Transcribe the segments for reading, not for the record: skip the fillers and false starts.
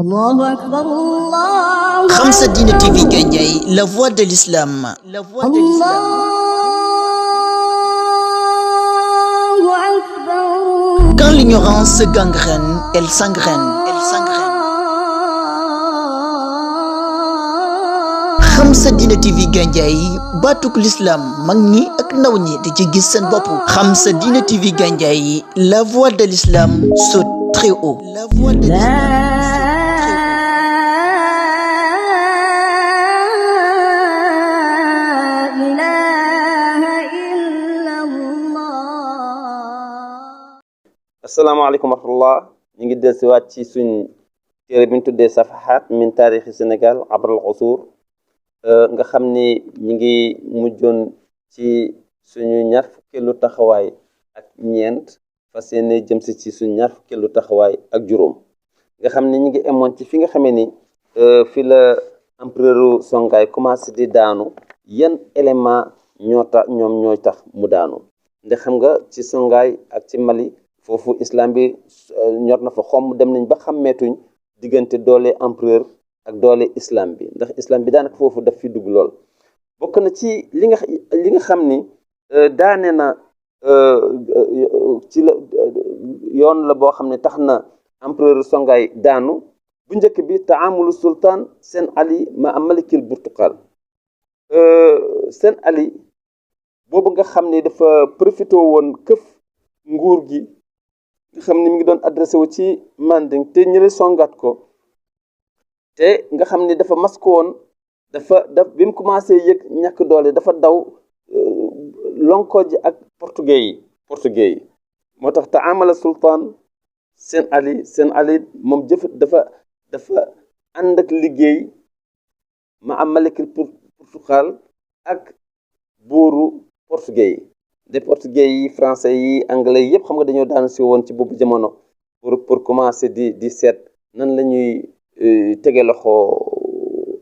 الله أكبر الله Khamsa Dina أكبر TV Gandiaye, la voix de l'islam. La voix de l'islam. الله أكبر. Quand l'ignorance gangrène, elle s'engraine. Elle s'engraine. Khamsa Dina TV Gandiaye, batuk l'islam mag ñi ak ndaw ñi di ci gis seen bopp. Khamsa Dina TV Gandiaye, la voix de l'islam saute très haut. La voix de l'islam. asalaamaaleykum wa rahmatullah ñu ngi dellusiwaat ci suñ téere bi ñu tuddee safahat min taarixi Sénégal abral usur nga xam ni ñi ngi mujjoon ci suñu ñaar fukkeelu taxawaay ak ñeent fas yéene jëm si ci suñu ñaar fukkeelu taxawaay ak juróom nga xam ni ñi ngi emoon ci fi nga xamee ni fi la empereur Songhai commencé di daanu yan élément ñoom ñooy tax mu daanu ndax xam nga ci Songhai ak ci Mali foofu islam bi ñor na fa xomm dem nañ ba xàmmeetuñ diggante doole empereur ak doole islam bi ndax islam bi daanaka foofu daf fi dugg lool bokk na ci li nga xam ni daane na ci la yoon la boo xam ne tax na empereur Songhai daanu bu njëkk bi taamulu sultan Sen Ali ma am malikil Portugal Sen Ali boobu nga xam ne dafa profité woon këf nguur gi nga xam ni mi ngi doon adressé wu ci Manding te ñële songaat ko te nga xam ni dafa mas ko woon bi mu commencé yëg ñàkk doole dafa daw lonko ji ak portugais yi moo tax taamala sultan Sen Ali moom dafa ànd ak liggéey ma am malikil Portugal ak buuru portugais yi des portugais yi français yi anglais yi yëpp xam nga dañoo daanu si woon ci boobu jamono pour commencer di seet nan la ñuy tege loxo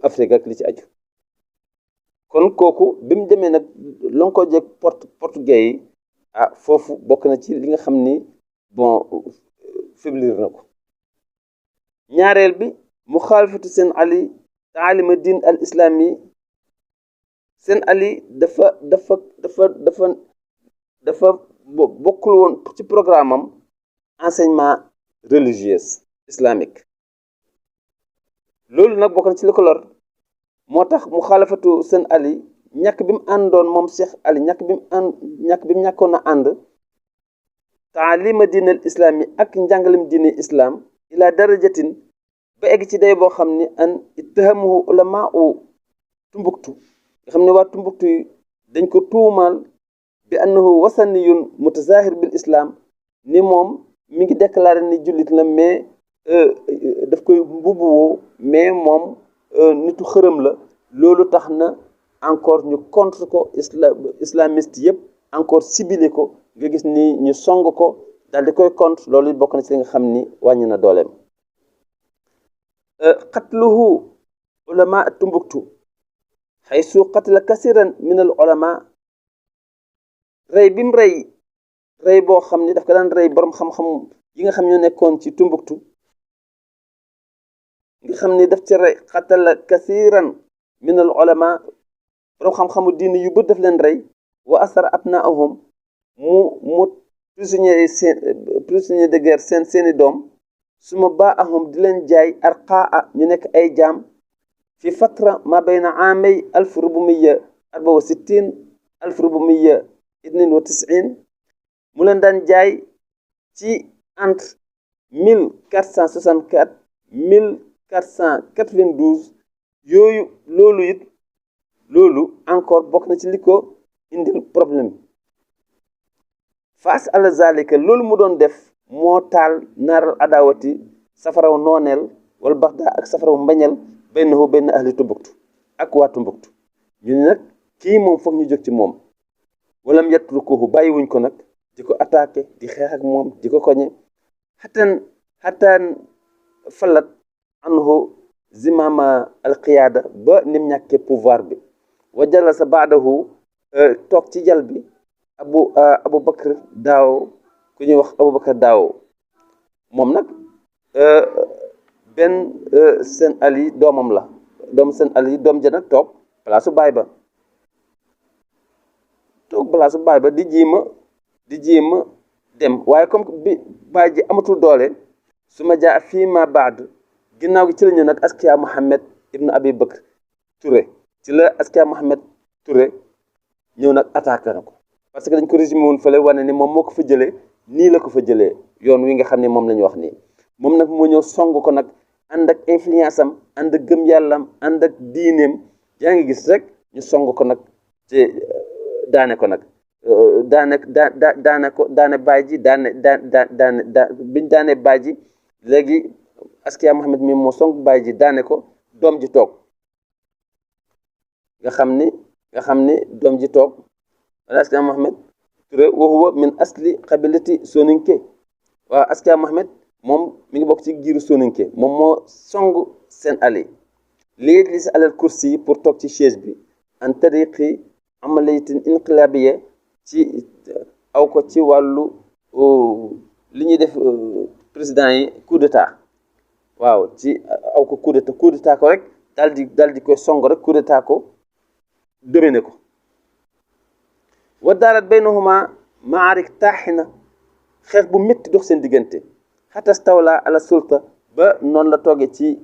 Afrique ak li ci aju kon kooku bi mu demee nag lonko jeeg portugais yi foofu bokk na ci li nga xam ni bon faiblir na ko ñaareel bi muxaalifatu Sen Ali taalima diin al islami Sen Ali dafa bokkul woon ci programme am enseignement religieux islamique loolu nag bokk na ci li ko lor moo tax mu xaalafatu Sen Ali ñàkk bi mu àndoon moom Cheikh Ali ñàkk bi mu ñàkkoon a ànd taalima diin al islami ak njàngalem diine islam ila darajatin ba egg ci day boo xam ni an ittahamuhu ulama u Tumbuktu nga xam ne waa Tumbuktu yi dañ ko tuumaal bi annahu wasaniyun mutazahir bil islam ni moom mi ngi déclaré ni jullit la mais daf koy mbubboo mais moom nitu xërëm la loolu tax na encore ñu contre ko islamiste yëpp encore ciblé ko nga gis ni ñu song ko daal di koy contre loolu bokk na ci li nga xam ni wàññi na dooleem qatluhu ulama Tumbuktu xaysu qatla kasiran min al ulama rey bi mu rey boo xam ni daf ko daan rey borom xam-xam yi nga xam ñoo nekkoon ci Tumbuktu nga xam ni daf ci rey qatala kasiran min al ulama borom xam-xamu diine yu bëri daf leen rey wa asara abnaahum mu prisonnier de guerre seeni doom suma baahum di leen jaay arqaa ñu nekk ay jaam fi fatra ma bayna amay 1464 1492 mu leen daan jaay ci entre 1464 1492 yooyu loolu encore bokk na ci li ko indil problème face à zalika loolu mu doon def moo taal naaral adawati safaraw nooneel wala baxda ak safaraw mbañeel baynahu bayna ahli Tumbuktu ak waa Tumbuktu ñu ne nag kii moom foog ñu jóg ci moom walam yatrukuhu bàyyiwuñ ko nag di ko attaqué di xeex ak moom di ko koñe xataan falat anhu zimama alqiyaada ba nim ñàkkee pouvoir bi wa jalasa baadahu toog ci jal bi Abu Bakr Daaw ku ñuy wax Abu Bakr Daaw moom nag benn seen Ali doomam la doom seen Ali doom ja nag toog palaasu baay ba di jéema dem waaye comme bi baay ji amatul doole su ma jaa fii ma baad ginnaaw gi ci la ñëw nag Askia Mohamed ibn Abi Bakr Touré ci la Askia Mohamed Touré ñëw nag attaqué na ko parce que dañ ko résumé woon fële wane ni moom moo ko fa jëlee nii la ko fa jëlee yoon wi nga xam ne moom la ñu wax nii moom nag moo ñëw song ko nag ànd ak influence am ànd ak gëm yàllam ànd ak diineem yaa ngi gis rek ñu song ko nag te daane ko nag daane baay ji biñ daane baay ji léegi Askia Mohamed mi moo song baay ji daane ko doom ji toog nga xam ni doom ji toog wala Askia Mohamed Touré wa huwa min asli qabilati Soninké waaw Askia Mohamed moom mi ngi bokk ci giiru Soninké moom moo song seen Ali li yajlis alal kursi pour toog ci chaise bi an tariqi amaliyatin inqilabiya ci aw ko ci wàllu li ñuy def président yi coup d'état waaw ci aw ko coup d'état ko rek daal di koy song rek coup d'état ko dominé ko wa daarat baynahuma maarik taaxina xeex bu métti dox seen diggante xata stawla ala sulta ba noonu la toogee ci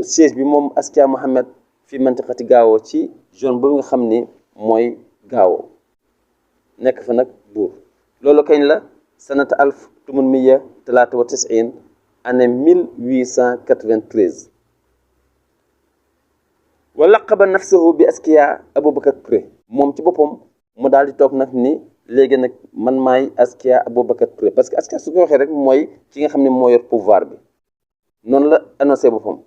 siège bi moom Askia Mohamed fi mantiqati Gao ci zone boobu nga xam ni mooy Gao nekk fa nag buur loolu kañ la sanata 1893 année 1893 wa laqaba nafsahu bi Askia Aboubacar Touré moom ci boppam mu daal di toog nag ni léegi nag man maay Askia Aboubacar Touré parce que Askia su ko waxee rek mooy ki nga xam ne moo yor pouvoir bi noonu la annoncé boppam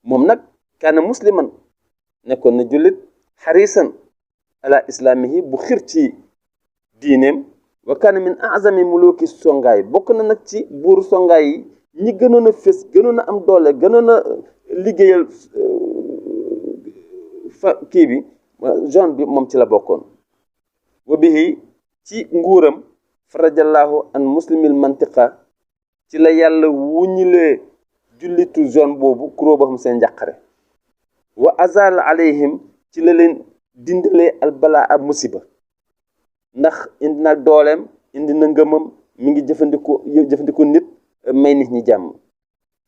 moom nag kaana musliman nekkoon na jullit xarisan ala islamihi bu xir ci diineem wa kaana min azami muluki songaay bokk na nag ci buuru songaay yi ñi gënoon a fës gënoon a am doole gënoon a liggéeyal kii bi zone bi moom ci la bokkoon wa bihi ci nguuram farajallahu an muslimil mantiqa ci la yàlla wuññilee jullitu zone boobu kuroo ba xam seen njàqare wa azal alayhim ci la leen dindalee albala ab musiba ndax indi na dooleem indi na ngëmam mi ngi jëfandikoo nit may nit ñi jàmm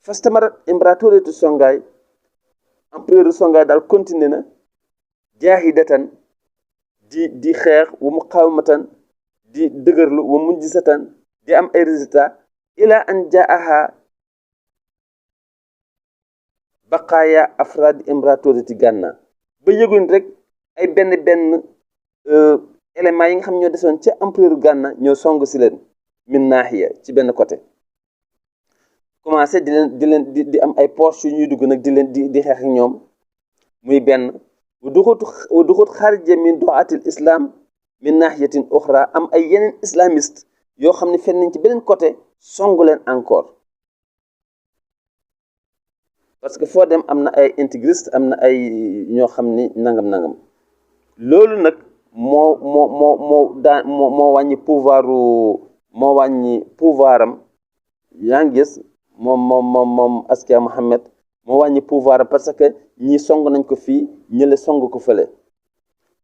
fastamarat impératoratu Songhai empereur Songhai daal continué na jaahidatan di xeex wa muqawamatan di dëgërlu wa mujjisatan di am ay résultat ila an jaaha baqaaya afraad impératorati Ghana ba yëguñ rek ay benn éléments yi nga xam ñoo desoon ca empereur Ghana ñoo song si leen min naahiya ci benn côté commencé di am ay poches yu ñuy dugg nag di xeex ak ñoom muy benn wa duxut xarija min du'atil islam min naahiyatin uxra am ay yeneen islamiste yoo xam ne fenn nañ ci beneen côté songu leen encore parce que foo dem am na ay intégriste am na ay ñoo xam ni nangam loolu nag moo wàññi pouvoiram yaa ngi gis moom Askia Mohamed moo wàññi pouvoiram parce que ñii song nañ ko fii ñële song ko fële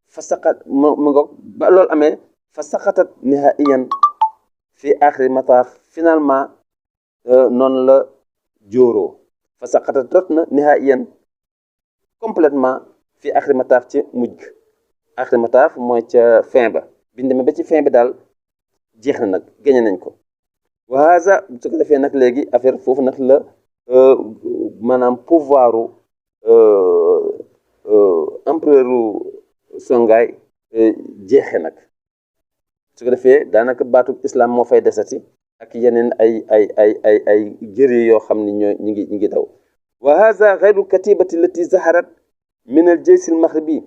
fa saqat mu ngoog ba loolu amee fa saqatat nihaiyan fi axiri mataaf finalement noonu la jóoroo fa saqatat rot na nihaiyan complètement fi axiri mataaf ci mujj axiri mataaf mooy ca fin ba biñ demee ba ci fin bi daal jeex na nag gañe nañ ko wa haza su ko defee nag léegi affaire foofu nag la maanaam pouvoiru empereur Songhai jeexe nag su ko defee daanaka baatu islam moo fay desati ak yeneen ay jëri yoo xam ni ñoo ñi ngi daw wa haza ghayru katibati lati zaharat min al jaysh al maghribi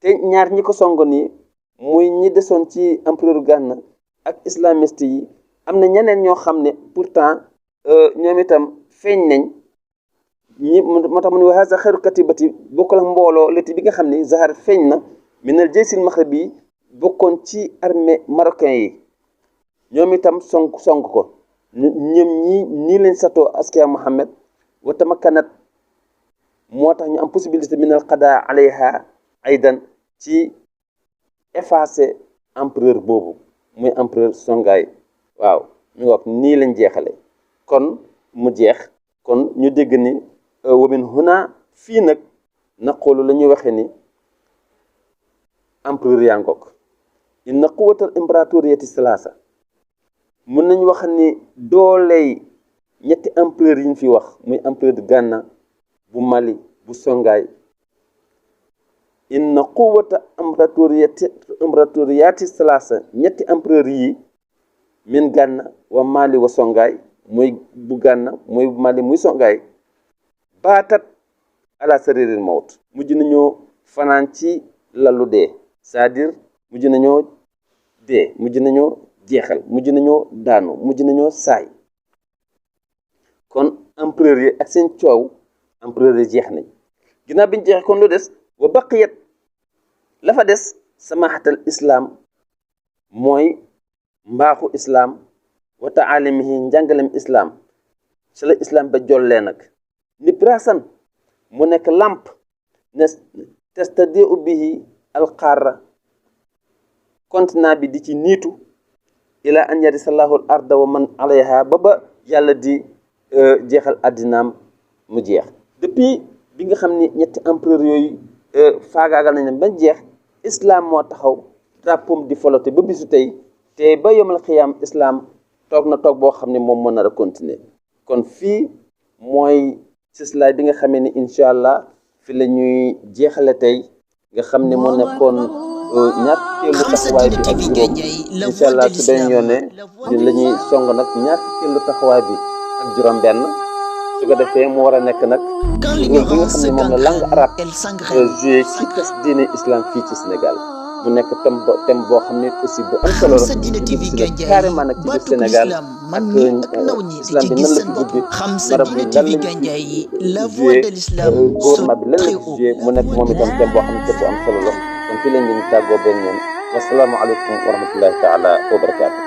te ñaar ñi ko songo nii muy ñi desoon ci empereur Ghana ak islamiste yi am na ñeneen ñoo xam ne pourtant ñoom itam feeñ nañ ñi moo tax mu ne wa haza ghayru katibati bokkul ak mbooloo lati bi nga xam ne zahar feeñ na min al jaysh al maghribi bokkoon ci armée marocain yi ñoom itam song ko ñoom ñii leen satoo Askia Mohamed wa tamakkanat moo tax ñu am possibilité min al qada alayha aydan ci effacer empereur boobu muy empereur Songhai. waaw ñu wax nii lañ jeexale kon mu jeex kon ñu dégg ni wa min huna fii nag naqulu la ñuy waxee ni empereur yaa ngoog inna quwwatal imperatoriyati salaasa mun nañ wax ni dooley ñetti empereur yi ñu fi wax muy empereur de Ghana bu Mali bu Songhai inna quwwata imperatoriyati salaasa ñetti empereur yi min Ghana wa Mali wa Songhai muy bu Ghana muy Mali muy Songhai baatat ala sariril mawt mujj nañoo fanaan ci lalu dee c'est-à-dire mujj nañoo dee mujj nañoo jeexal mujj nañoo daanu mujj nañoo saay kon empereur yi ak seen coow empereur yi jeex nañ ginnaaw biñ jeex kon lu des wa baqiyat la fa des samahatal islam mooy mbaaxu islam wa taalimihi njàngalem islam ci la islam ba jollee nag ni brasan mu nekk lamp ne testadi bihi alqaara continent bi di ci niitu ila an yarisallahu al arda wa man alayha ba yàlla di jeexal àddinaam mu jeex depuis bi nga xam ni ñetti empereur yooyu faagaagal nañ ba jeex islam moo taxaw drapeau di folote ba bisu tey te ba yomal xiyaam islam toog na toog boo xam ne moom mën na a continuer kon fii mooy sislaay bi nga xamee ni incha allah fi la ñuy jeexale tey nga xam ne moo nekkoon ñaar fukkeelu taxawaay bi ak juróom incha allah su beneen yoone ñun la ñuy song nag ñaar fukkeelu taxawaay bi ak juróom benn su ko defee mu war a nekk nag rôle bi nga xam ne moom la langue arabe joué ci tas diine islam fii ci Sénégal mu nekk thème boo xam ne aussi bu am solo la carrément nag ci biir Sénégal ak islam bi nan la fi dugg marab bi lan lañ ci joué gouvernement bi lan la ci joué mu nekk moom itam thème boo xam ne bu am solo la kon fii lañ leen di tàggoo benn yoon wasalaamaaleykum wa rahmatullahi taala wa barakaatu